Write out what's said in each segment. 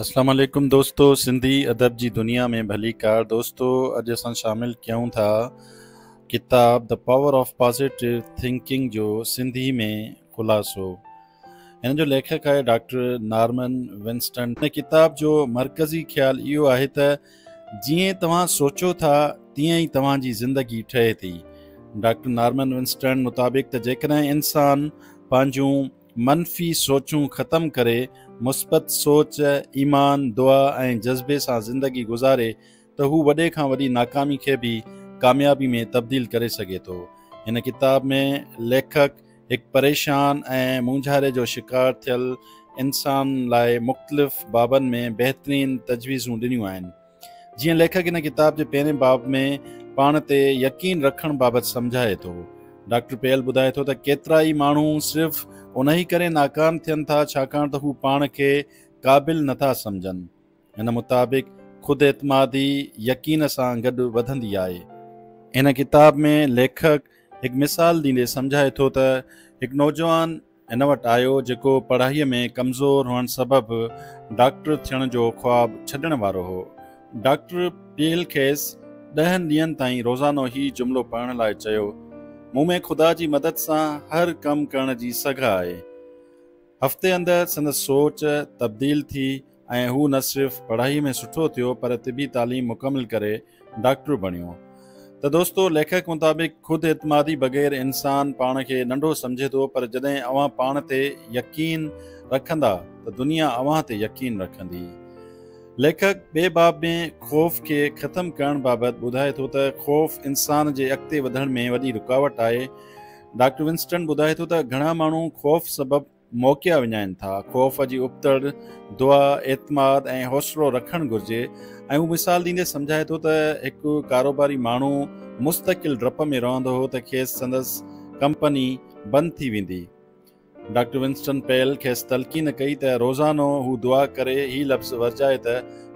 اسلام عليڪم دوستو سنڌي ادب جي دنيا ۾ ڀليڪار دوستو اڄ اسان شامل ڪيون ٿا ڪتاب the power of positive thinking جو سنڌي ۾ خلاصو هن جو ليکڪ آهي ڊاڪٽر نارمن ونسٽن هن ڪتاب جو مرڪزي خيال اهو آهي ته جيئن توهان سوچو ٿا تيئن ئي توهان جي زندگي ٺهي ٿي ڊاڪٽر نارمن ونسٽن مطابق ته جيڪڏهن انسان پنهنجون منفي سوچون ختم ڪري مثبت سوچ، ايمان، دعا ۽ جذبي سان زندگي گذاري ته هو وڏي کان وڏي ناڪامي کي به ڪاميابي ۾ تبديل ڪري سگهي ٿو. هن ڪتاب ۾ ليکڪ هڪ پريشان ۽ مونجهاري جو شڪار ٿيل انسان لاء مختلف بابن ۾ بهترين تجويزون ڏنيون آهن. جيئن ليکڪ هن ڪتاب جي پهرين باب ۾ پاڻ تي يقين رکڻ بابت سمجهائي ٿو. ڊاڪٽر پيل ٻڌائي ٿو ته ڪيترائي ماڻهو صرف انهي ڪري ناڪام ٿين ٿا ڇاڪاڻ ته هو پاڻ کي قابل نٿا سمجهن. هن مطابق خود اعتمادي يقين سان گڏ وڌندي آهي. هن ڪتاب ۾ ليکڪ هڪ مثال ڏيندي سمجهائي ٿو ته هڪ نوجوان هن وٽ آيو جيڪو پڙهائيء ۾ ڪمزور هئڻ سبب ڊاڪٽر ٿيڻ جو خواب ڇڏڻ وارو هو. ڊاڪٽر پيل کيس ڏهن ڏينهن تائين روزانو هي جملو پڙهڻ لاء چيو، مون ۾ خدا جي مدد سان هر ڪم ڪرڻ جي سگهه آهي. هفتي اندر سندس سوچ تبديل ٿي ۽ هو نه صرف پڙهائي ۾ سٺو ٿيو پر طبي تعليم مڪمل ڪري ڊاڪٽر بڻيو. ته دوستو ليکڪ مطابق خود اعتمادي بغير انسان پاڻ کي ننڍو سمجهي ٿو پر جڏهن اوهان پاڻ تي يقين رکندا ته دنيا اوهان تي يقين رکندي. ليکڪ ٻئي باب ۾ خوف کي ختم ڪرڻ بابت ٻڌائي ٿو ته خوف انسان جي اڳتي وڌڻ ۾ وڏي رڪاوٽ آهي. ڊاڪٽر ونسٽن ٻڌائي ٿو ته گهڻا ماڻهو خوف سبب موقعا وڃائين ٿا. خوف جي ابتڙ دعا، اعتماد ۽ حوصلو رکڻ گهرجي ۽ هو مثال ڏيندي سمجهائي ٿو ته هڪ ڪاروباري ماڻهو مستقل ڊپ ۾ رهندو هو ته کيس سندس ڪمپني بند ٿي ويندي. ڊاڪٽر ونسٽن پيل کيس تلقين ڪئي ته روزانو هو دعا ڪري هي لفظ ورجائي ته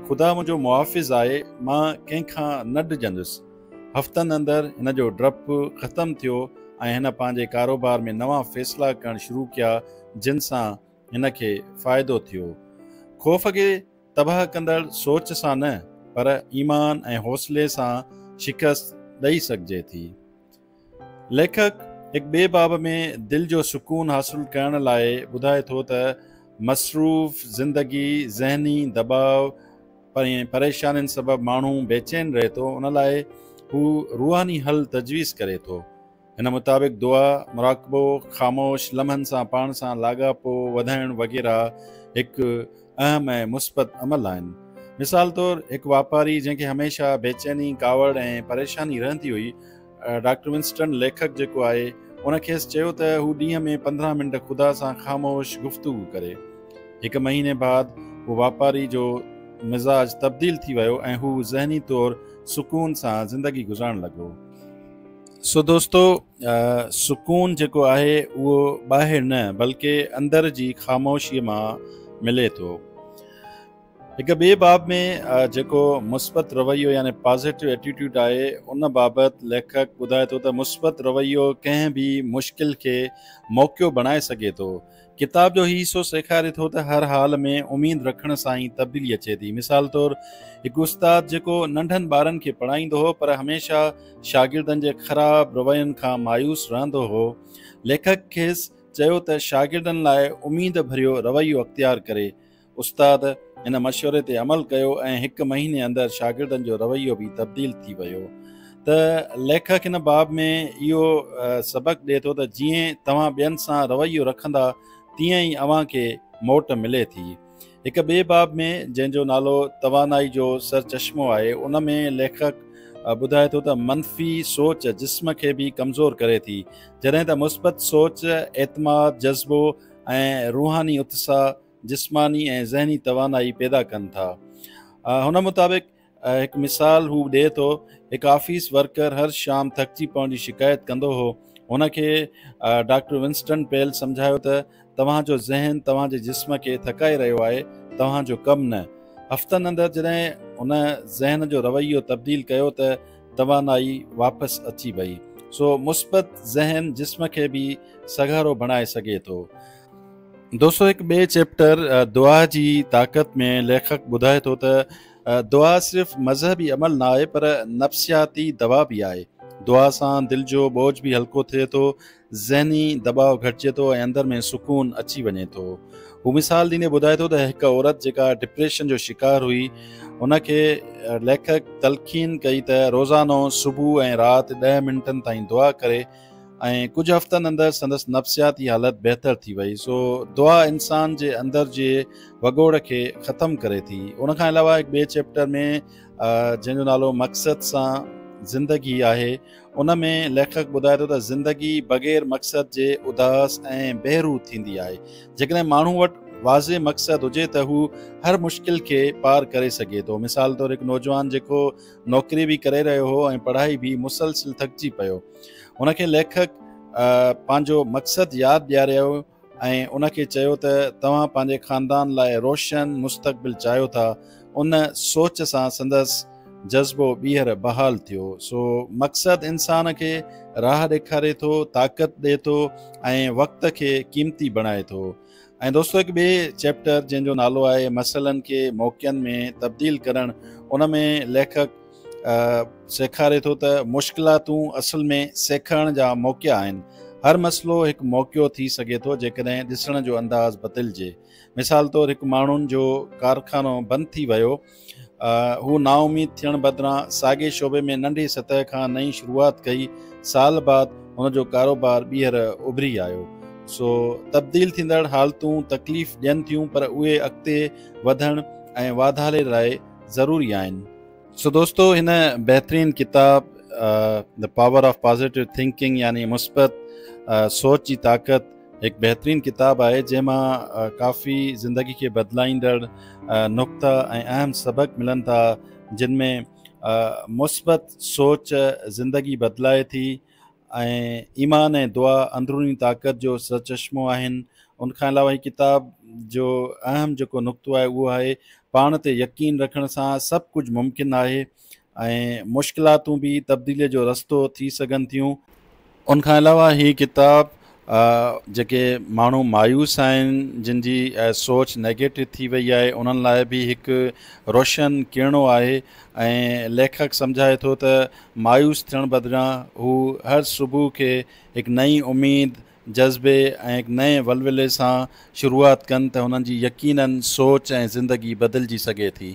خدا منهنجو محافظ آهي مان ڪنهن کان نه ڊڄندس. هفتن اندر هن جو ڊپ ختم ٿيو ۽ هن پنهنجي ڪاروبار ۾ نوان فيصلا ڪرڻ شروع ڪيا جن سان هن کي فائدو ٿيو. خوف کي تباهه ڪندڙ سوچ سان نه پر ايمان ۽ حوصلي سان شڪست ڏئي سگهجي ٿي. ليکڪ هڪ ٻئي باب ۾ دل جو سڪون حاصل ڪرڻ لاء ٻڌائي ٿو ته مصروف زندگي، ذهني دٻاء، پريشانين سبب ماڻهو بيچين رهي ٿو ان لاء هو روحاني حل تجويز ڪري ٿو. هن مطابق دعا، مراقبو، خاموش لمحن سان پاڻ سان لاڳاپو وڌائڻ وغيره هڪ اهم ۽ مثبت عمل آهن. مثال طور هڪ واپاري جنهن کي هميشه بيچيني، ڪاوڙ ۽ پريشاني رهندي هئي، ڊاڪٽر ونسٽن ليکڪ جيڪو آهي ان کيس چيو ته هو ڏينهن ۾ 15 منٽ خدا سان خاموش گفتگو ڪري. هڪ مهيني بعد هو واپاري جو مزاج تبديل ٿي ويو ۽ هو ذهني طور سڪون سان زندگي گذارڻ لڳو. سو دوستو سڪون جيڪو آهي اهو ٻاهر نه بلڪه اندر جي خاموشي مان ملي ٿو. هڪ ٻئي باب ۾ جيڪو مثبت رويو يعني پازيٽو ايٽيٽيوڊ آهي ان بابت ليکڪ ٻڌائي ٿو ته مثبت رويو ڪنهن به مشڪل کي موقعو بڻائي سگهي ٿو. ڪتاب جو هي حصو سيکاري ٿو ته هر حال ۾ اميد رکڻ سان ئي تبديلي اچي ٿي. مثال طور هڪ استاد جيڪو ننڍن ٻارن کي پڙهائيندو هو پر هميشه شاگردن جي خراب روين کان مايوس رهندو هو. ليکڪ کيس چيو ته شاگردن لاء اميد ڀريو رويو اختيار ڪري. استاد هن مشوري تي عمل ڪيو ۽ هڪ مهيني اندر شاگردن جو رويو به تبديل ٿي ويو ته ليکڪ هن باب ۾ اهو سبق ڏئي ٿو ته جيئن توهان ٻين سان رويو رکندا تيئن ئي اوهان کي موٽ ملي ٿي. هڪ ٻئي باب ۾ جنهن جو نالو توانائي جو سرچشمو آهي ان ۾ ليکڪ ٻڌائي ٿو ته منفي سوچ جسم کي به ڪمزور ڪري ٿي جڏهن ته مثبت سوچ اعتماد، جذبو ۽ روحاني اتساهه جسماني ۽ ذهني توانائي پيدا ڪن ٿا. هن مطابق هڪ مثال هو ڏئي ٿو، هڪ آفيس ورڪر هر شام ٿڪجي پوڻ جي شڪايت ڪندو هو. هن کي ڊاڪٽر ونسٽن پيل سمجهايو ته توهان جو ذهن توهان جي جسم کي ٿڪائي رهيو آهي، توهان جو ڪم نه. هفتن اندر جڏهن هن ذهن جو رويو تبديل ڪيو ته توانائي واپس اچي وئي. سو مثبت ذهن جسم کي به سگهارو بڻائي سگهي ٿو. دوستو هڪ ٻئي چيپٽر دعا جي طاقت ۾ ليکڪ ٻڌائي ٿو ته دعا صرف مذهبي عمل نه آهي پر نفسياتي دوا به آهي. دعا سان دل جو بوجه به هلڪو ٿئي ٿو، ذهني دٻاء گهٽجي ٿو ۽ اندر ۾ سڪون اچي وڃي ٿو. هو مثال ڏيندي ٻڌائي ٿو ته هڪ عورت جيڪا ڊپريشن جو شڪار هئي ان کي ليکڪ تلقين ڪئي ته روزانو صبح ۽ رات 10 منٽن تائين دعا ڪري ۽ ڪجهه هفتن اندر سندس نفسياتي حالت بهتر ٿي وئي. سو دعا انسان جي اندر جي وڳوڙ کي ختم ڪري ٿي. ان کان علاوه هڪ ٻئي چيپٽر ۾ جنهن جو نالو مقصد سان زندگي آهي ان ۾ ليکڪ ٻڌائي ٿو ته زندگي بغير مقصد جي اداس ۽ بي روح ٿيندي آهي. جيڪڏهن ماڻهو وٽ واضح مقصد هجي ته هو هر مشڪل کي پار ڪري سگهي ٿو. مثال طور هڪ نوجوان جيڪو نوڪري به ڪري رهيو هو ۽ پڙهائي به مسلسل ٿڪجي پيو. هن کي ليکڪ پنهنجو مقصد ياد ڏياريو ۽ ان کي چيو ته توهان پنهنجي خاندان لاء روشن مستقبل چاهيو ٿا. ان سوچ سان سندس جذبو ٻيهر بحال ٿيو. سو مقصد انسان کي راهه ڏيکاري ٿو، طاقت ڏئي ٿو ۽ وقت کي قيمتي بڻائي ٿو. ۽ دوستو هڪ ٻئي چيپٽر جنهن جو نالو آهي مسئلن کي موقعن ۾ تبديل ڪرڻ ان ۾ ليکڪ سيکاري ٿو ته مشڪلاتون اصل ۾ سيکارڻ جا موقعا آهن. هر مسئلو هڪ موقعو ٿي سگهي ٿو جيڪڏهن ڏسڻ جو انداز بدلجي. مثال طور هڪ ماڻهن جو ڪارخانو بند ٿي ويو، هو نااميد ٿيڻ بدران ساڳئي شعبي ۾ ننڍي سطح کان نئين شروعات ڪئي، سال بعد هن جو ڪاروبار ٻيهر اڀري آيو. سو تبديل ٿيندڙ حالتون تڪليف ڏين ٿيون پر اهي اڳتي وڌڻ ۽ واڌاري لاء ضروري آهن. سو دوستو هن بهترين ڪتاب The Power of Positive Thinking يعني مثبت سوچ جي طاقت هڪ بهترين ڪتاب آهي جنهن مان ڪافي زندگي کي بدلائيندڙ نقطا ۽ اهم سبق ملن ٿا جن ۾ مثبت سوچ زندگي بدلائي ٿي ۽ ايمان ۽ دعا اندروني طاقت جو سرچشمو آهن. ان کان علاوه هي ڪتاب جو اهم جيڪو نقطو آهي اهو آهي پاڻ تي يقين رکڻ سان سڀ ڪجهه ممڪن آهي ۽ مشڪلاتون به تبديلي جو رستو ٿي سگهن ٿيون. ان کان علاوه هي ڪتاب جيڪي ماڻهو مايوس آهن جن جي سوچ نيگيٽو ٿي وئي آهي انهن لاء به هڪ روشن ڪرڻو آهي ۽ ليکڪ سمجهائي ٿو ته مايوس ٿيڻ بدران هو هر صبح کي هڪ نئين اميد، جذبي ۽ هڪ نئين ولولي سان شروعات ڪن ته هنن جي يقينن سوچ ۽ زندگي بدلجي سگهي ٿي.